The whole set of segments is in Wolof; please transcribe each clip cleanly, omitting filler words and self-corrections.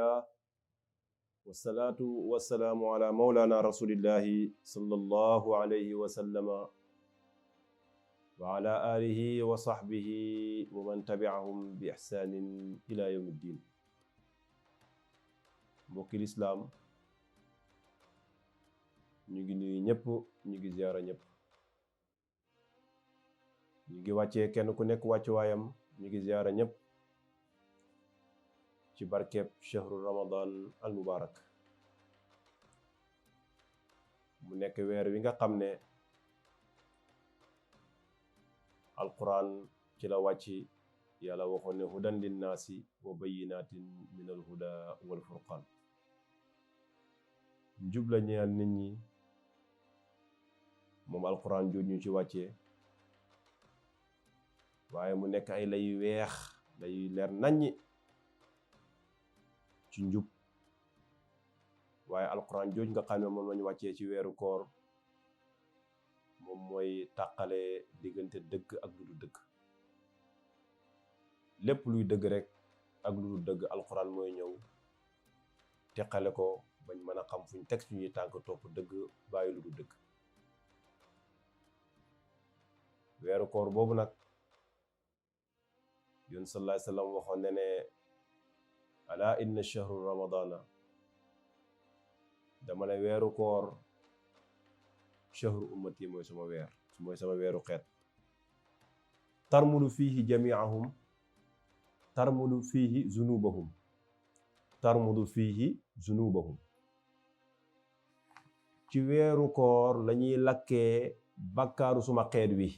alhamdulillah wassalatu wassalamu ala maulana rasulillahi sallallahu alayhi wa sallama wa ala alihi wa sahbihi wa man tabi'ahum bi ihsanin ila yawmiddin. mbokki lislaam ñu ngi nuyu ñëpp, ñu ngi ziyaara ñëpp, ñu ngi wàccee kenn ku nekk wàcc waayam, ñu ngi ziyaara ñëpp ci barkeb shahru ramadan al mubarak mu nekk weer wi nga xam ne alquran ci la wàcc. yàlla waxoon ne hudan linnaasi wa bayyinatin min al huda wal furqan, njub la ñeel nit ñi. moom alquran jooju ñu ci wàccee waaye mu nekk ay lay weex, lay leer naññi ci njub. waaye alquran jooju nga xam ne moom lañu wàccee ci weeru koor moom mooy tàqale diggante dëgg ak lu dul dëgg. lépp luy dëgg rek ak lu dul dëgg alquran mooy ñëw teqale ko bañ mën a xam fuñ teg suñuy tànk topp dëgg bàyyi lu dul dëgg. weeru koor boobu nag yoon sallallahu alayhi wa sallam waxoon ne ne ala inna shahru ramadana, dama ne weeru koor shahru ummati mooy sama weer, mooy sama weeru xeet. tarmulu fiihi jamiahum tarmulu fiihi zunubahum tarmulu fiihi zunubahum. ci weeru koor lañuy lakkee bàkkaaru suma xeet wi.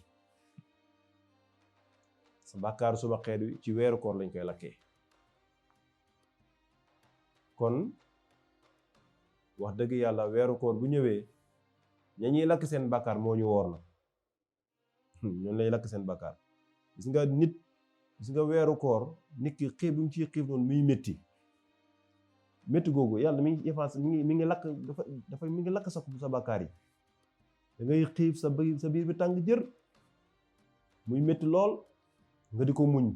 sa bàkkaaru suma xeet wi ci weeru koor lañ koy lakkee. kon wax dëgg yàlla weeru koor bu ñëwee ña ñuy lakk seen bàkkaar moo ñu woor na ñoom lañuy lakk seen bàkkaar. gis nga weeru koor nit ki xiif bu mu ciy xiif noonu muy métti googu yàlla mi ngi efface mi ngi lakk dafa mi ngi lakk sa bàkkaar yi. da ngay xiif sa biir bi tàng jër muy métti lool nga di ko muñ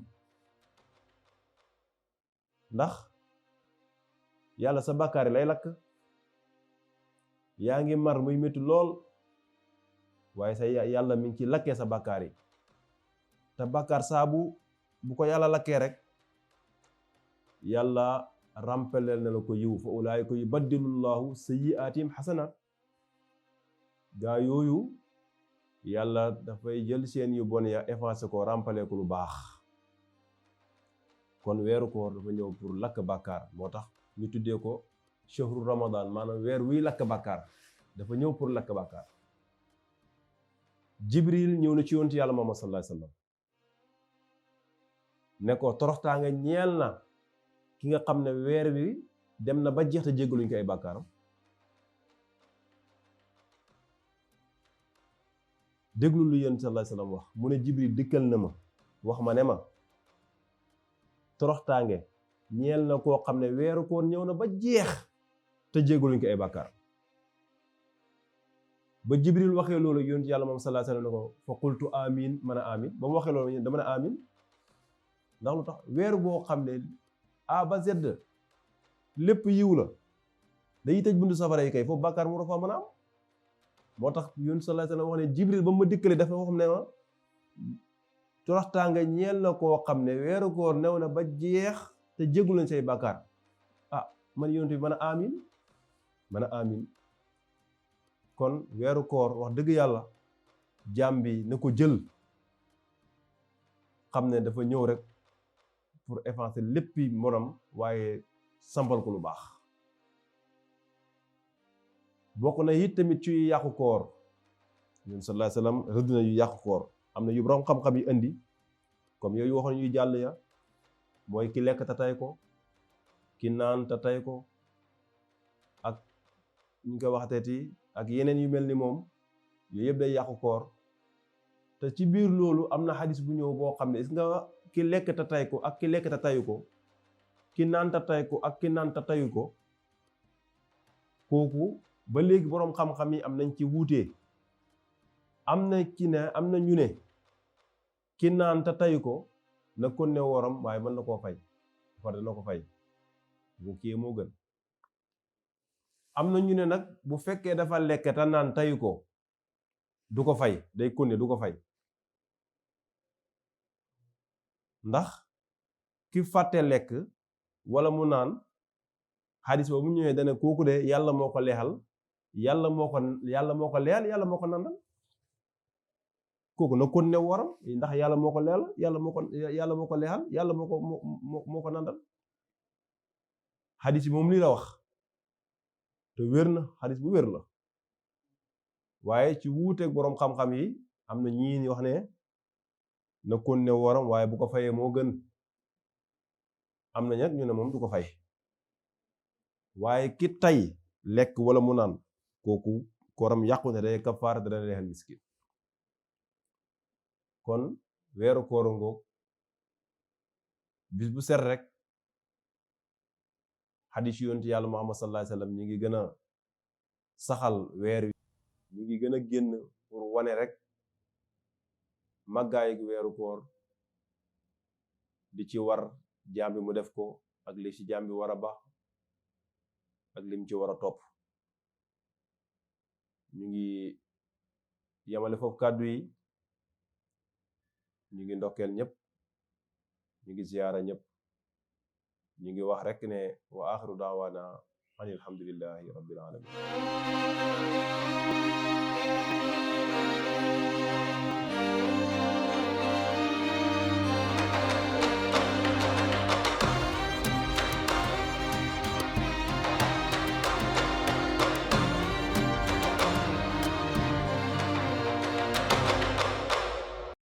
ndax yàlla sa bàkkaar yi lay lakk. yaa ngi mar muy métti lool waaye sa yàlla mi ngi ci lakkee sa bàkkaar yi. te bàkkaar saabu bu ko yàlla lakkee rek yàlla rampeleel na la ko yiw fa ulaayika yubaddilullahu sayyi'aatihim xasanaat. gaa yooyu yàlla dafay jël seen yu bon ya effacé ko rampale ko lu baax. kon weeru koor dafa ñëw pour lakk bàkkaar, moo tax ñu tuddee ko shahru ramadan, maanaam weer wuy lakk bàkkaar. dafa ñëw pour lakk bàkkaar. jibril ñëw na ci yonent yàlla Muhammad sallallahu alayhi wa sallam ne ko toroxtaange ñeel na ki nga xam ne weer wi dem na ba jeex te jéggaluñ ko ay bàkkaaram. déglu lu yonent sallallahu alayhi wa sallam wax mu ne jibril dikkal na ma wax ma ne ma toroxtaange ñeel na koo xam ne weeru koor ñëw na ba jeex te jéggaluñ ko ay bàkkaar. ba jibril waxee loolu yonent yàlla moom sallallahu alayhi wa sallam ne ko fa qultu amin, man a amin. ba mu waxee loolu dama ne amin ndax lu tax weeru boo xam ne A ba Z lépp yiw la dañuy tëj buntu safara yi kay foofu bàkkaar mu fa mën a am. moo tax yonent sallallahu alayhi wa sallam wax ne jibril ba ma dikkalee dafa wax ne ma toroxtaange ñeel na koo xam ne weeru koor new na ba jeex te jéggu leen say bàkkaar. man yonent bi mën a amin. kon weeru koor wax dëgg yàlla jaam bi na ko jël xam ne dafa ñëw rek pour effacer léppi morom waaye sampal ko lu baax. bokk na it tamit ci yàqu koor ñun sallallahu alayhi wa sallam rëdd na yu yàqu koor. am na yu borom xam-xam yi indi comme yooyu waxoon ñuy jàll ya mooy ki lekk te tay ko, ki naan te tay ko, ak ñu ko waxteeti ak yeneen yu mel ni moom. yooyu yëpp day yàqu koor. te ci biir loolu am na xadis bu ñëw boo xam ne gis nga ki lekk te tay ko ak ki lekk te tayu ko, ki naan te tay ko ak ki naan te tayu ko, kooku ba léegi boroom xam-xam yi am nañ ci wuutee. am na ñu ne ki naan te tayu ko na kon ne woram waaye mën na koo fay, far dana ko fay. bu kii moo gën. am na ñu ne nag bu fekkee dafa lekk te naan tayu ko du ko fay, day konne du ko fay, ndax ki fàtte lekk wala mu naan xadis boobu mu ñëwee dana kooku de yàlla moo ko leexal, yàlla moo ko leexal, yàlla moo ko nandal, kooku na konne waram ndax yàlla moo ko leexal, yàlla moo ko leexal, yàlla moo ko nandal. xadis yi moom lii la wax te wér na, xadis bu wér la. waaye ci wuuteeg boroom xam-xam yi am na ñii wax ne na konne waram waaye bu ko fayee moo gën. am na ñag ñu ne moom du ko fay, waaye ki tay lekk wala mu naan kooku kooram yàqu ne day kafaara dana leexal miskin. kon weeru kooru ngoog bis bu set rek xadis yonent yàlla Muhammad sallallahu alayhi wasallam ñi ngi gën a saxal weer wi, ñi ngi gën a génn pour wane rek màggaay gi weeru koor di ci war jaam bi mu def ko ak li ci jaam bi war a baax ak lim ci war a topp. ñu ngi yemale foofu kàddu yi, ñu ngi ndokkeel ñëpp, ñu ngi ziyaara ñëpp, ñu ngi wax rek ne wa axiru daawaana an alhamdulillahi rabbil alamin.